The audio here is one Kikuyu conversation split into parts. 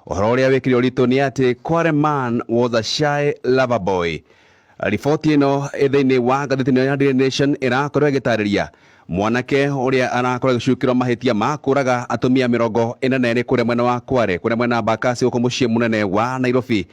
Ũhoro ũrĩa wĩkĩre ũritũ nĩ atĩ Kware man was a shy lover boy. Riboti ĩno ĩ thĩinĩ wa ngathĩti ĩno ya Daily Nation ĩrakorwo ĩgĩtarĩria mwanake ũrĩa arakorwo agĩcukĩrwo mahĩtia ma kũraga atumia 42 kũrĩa mwena wa Kware, kũrĩa mwena wa Embakasi gũkũ mũciĩ mũnene wa Nairobi.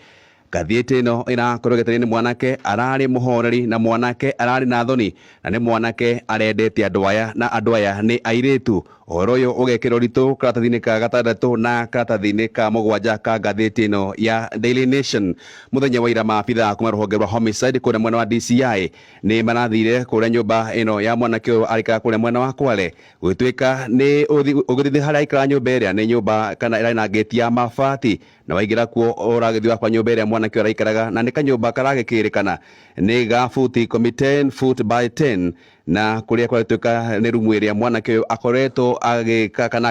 Ngathĩti ĩno ĩrakorwo ĩgĩtarĩria nĩ mwanake ararĩ mũhoreri na mwanake ararĩ na thoni na nĩ mwanake arendete andũ aya na andũ aya nĩ airĩtu. Ũhoro ũyũ ũgekĩrwo ũritũ karatathi-inĩ ka gatandatũ na karatathi-inĩ ka mũgwanja ka ngathĩti ĩno ya Daily Nation. Mũthenya wa ira maabithaa kuma rũhonge rwa homicide kũrĩa mwena wa DCI nĩ marathire kũrĩa nyũmba ĩno ya mwanake ũyũ araikara kũrĩa mwena wa Kwale. Gũgĩtuĩka nĩ ũgĩthiĩ harĩa aikaraga nyũmba ĩrĩa nĩ nyũmba kana ĩrarĩ na ngĩti ya mabati na waingĩra kuo ũragĩthiĩ wakwa nyũmba ĩrĩa mwanake ũyũ araikaraga na nĩ kanyũmba karagĩkĩrĩkana nĩ ga futi ikũmi, 10 foot by 10, na kũrĩa kũratuĩka nĩ rumu ĩrĩa mwanake ũyũ akoretwo agĩka kana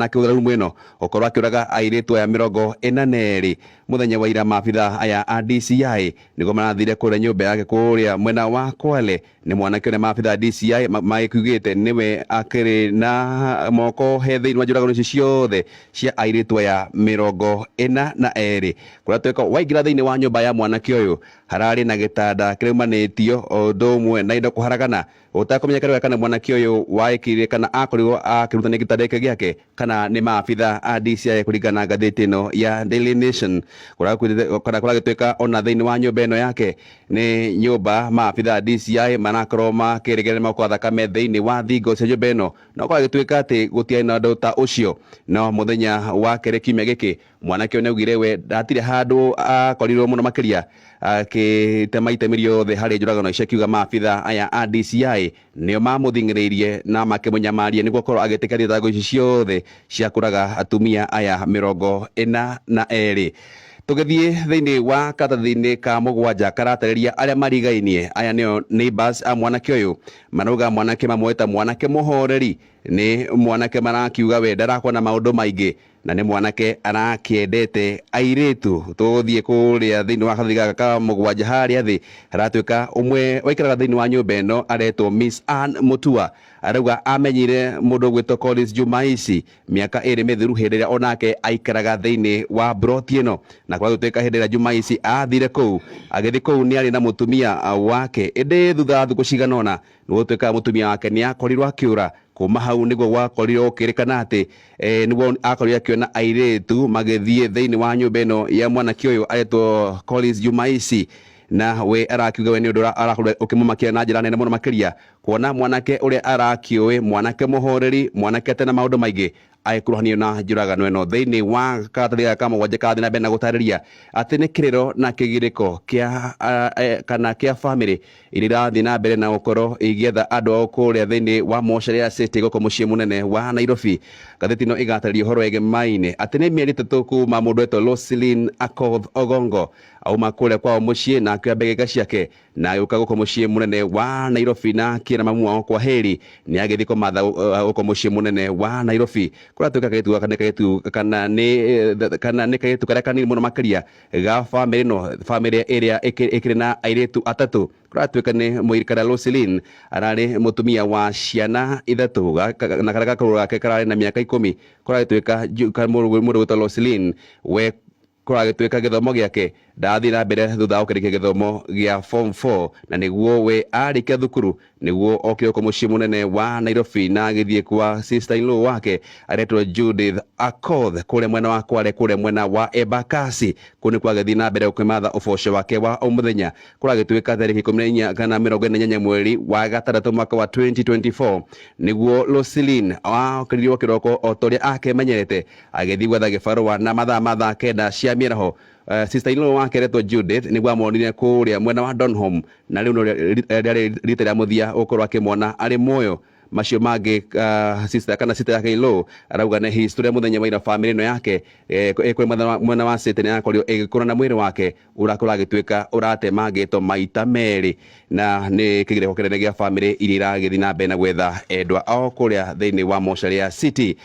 akĩhũthĩra rumu ĩno gũkorwo akĩũraga airĩtu aya 42. Mũthenya wa ira maabithaa aya a DCI nĩguo marathire kũrĩa nyũmba yake kũrĩa mwena wa Kwale. Nĩ mwanake ũrĩa maabithaa DCI magĩkiugĩte nĩwe akĩrĩ na moko he thĩinĩ wa njũragano ici ciothe cia airĩtu aya 42. Kũrĩa tuĩka waingĩra thĩinĩ wa nyũmba ya mwanake ũyũ hararĩ na gĩtanda kĩraumanĩtio o ũndũ ũmwe na indo kũharagana gũtekũmenyeka wega kana mwanake ũyũ waĩkire kana akorirwo akĩrutania gĩtanda gĩkĩ gĩake kana nĩ maabithaa a DCI kũringana na ngathĩti ĩno ya Daily Nation. Kana kũragĩtuĩka ona thĩinĩ wa nyũmba ĩno yake nĩ nyũmba maabithaa a DCI marakorwo makĩrĩgĩrĩra makwa thakame thĩinĩ wa thingo cia nyũmba ĩno, no kũragĩtuĩka atĩ gũtiarĩ na ũndũ ta ũcio. No mũthenya wa kerĩ kiumia gĩkĩ mwanake ũyũ nĩaugire we hatirĩ handũ akorirwo mũno makĩria akĩtema itemi rĩothe harĩ njũragano icio, akiuga maabithaa aya a DCI nĩo mamũthing'ĩrĩirie na makĩmũnyamaria nĩguo akorwo agĩtĩkĩra thitango ici ciothe cia kũraga atumia aya 42. Tũgĩthiĩ thĩinĩ wa karatathi-inĩ ka mũgwanja karatarĩria arĩa marigainie aya nĩo neighbors a mwanake ũyũ marauga mwanake mamweta mwanake mũhoreri, nĩ mwanake marakiuga we ndarakorwo na maũndũ maingĩ na nĩ mwanake arakĩendete airĩtu. Tũgũthiĩ kũrĩa thĩinĩ wa karatathi gaka ka mũgwanja harĩa thĩ haratuĩka ũmwe waikaraga thĩinĩ wa nyũmba ĩno aretwo Miss Ann Mutua arauga amenyire mũndũ ũgwĩtwo Collins Jumaici mĩaka 2 mĩthiru hĩndĩ ĩrĩa onake aikaraga thĩinĩ wa broti ĩno, na kwa gũtuĩka hĩndĩ ĩrĩa Jumaici athire kũu agĩthiĩ kũu nĩ arĩ na mũtumia wake, ĩndĩ thutha wa thikũ cigana ũna nĩ gũtuĩka mũtumia wake nĩ akorirwo akĩũra. Kuma hau nĩguo gwakorirwo gũkĩrĩkana atĩ nĩguo akorirwo akĩona airĩtu magĩthiĩ thĩinĩ wa nyũmba ĩno ya mwanake ũyũ aretwo Collins Jumaici, na we arakiuga we nĩ ũndũ arakorwo ũkĩmũmakia na njĩra nene mũno makĩria kuona mwanake ũrĩa arakĩũĩ, mwanake mũhoreri, mwanake atena maũndũ maingĩ agĩkuruhanio na njũragano ĩno. Thĩinĩ wa karatathi gaka ka mũgwanja karathiĩ na mbere na gũtarĩria atĩ nĩ kĩrĩro na kĩgirĩko kĩa kana kĩa bamĩrĩ iria irathiĩ na mbere na gũkorwo igĩetha andũ ao kũrĩa thĩinĩ wa mocarĩ ya City gũkũ mũciĩ mũnene wa Nairobi. Ngathĩti ĩno ĩgatarĩria ũhoro wĩgemaine atĩ nĩ mĩeri 3 kuma mũndũ wetwo Roselyn Akoth Ogongo auma kũrĩa kwao mũciĩ na akĩoya mbegeka ciake na agĩũka gũkũ mũciĩ mũnene wa Nairobi na akĩra mamu wao kwa heri nĩ agĩthiĩ kũmatha gũkũ mũciĩ mũnene wa Nairobi. Kũratuĩka kairĩtu gaka nĩ kairĩtu kana nĩ kana nĩ kairĩtu karĩa kanini mũno makĩria ga bamĩrĩ ĩno, bamĩrĩ ĩrĩa ĩkĩrĩ na airĩtu atatũ. Kũratuĩka nĩ mũirikara Roselyn ararĩ mũtumia wa ciana 3 na karĩa gakũrũ gake kararĩ na mĩaka 10. Kũragĩtuĩka mũndũ ũgwĩtwo Roselyn we kũragĩtuĩka gĩthomo gĩake ndathiĩ na mbere thutha wa kũrĩkia gĩthomo gĩa form 4, na nĩguo we arĩkia thukuru nĩguo okire gũkũ mũciĩ mũnene wa Nairobi na agĩthiĩ kwa sister in law wake aretwo Judith Akoth kũrĩa mwena wa Kware kũrĩa mwena wa Embakasi. Kũu nĩkuo agĩthiĩ na mbere gũkĩmatha ũboco wake wa o mũthenya. Kũragĩtuĩka tarĩki 14 kana 48 mweri wa gatandatũ mwaka wa 2024 nĩguo Roselyn okĩririo kĩroko o ta ũrĩa akemenyerete agĩthiĩ gwetha gĩbarũa na mathaa ma thaa 9 cia mĩaraho. Sister in law wake aretwo Judith nĩguo amonire kũrĩa mwena wa Donholm, na rĩu no rĩarĩ rita rĩa mũthia gũkorwo akĩmwona arĩ muoyo. Macio mangĩ sister kana sister yake in law arauga nĩ history mũthenya wa ira family ĩno yake ĩkũrĩ mwena wa City nĩ yakorirwo ĩgĩkũra na mwĩrĩ wake ũrakorwo agĩtuĩka ũratemangĩtwo maita merĩ, na nĩ kĩgirĩko kĩnene gĩa family iria iragĩthiĩ na mbere na gwetha endwa ao kũrĩa thĩinĩ wa mocarĩ ya City.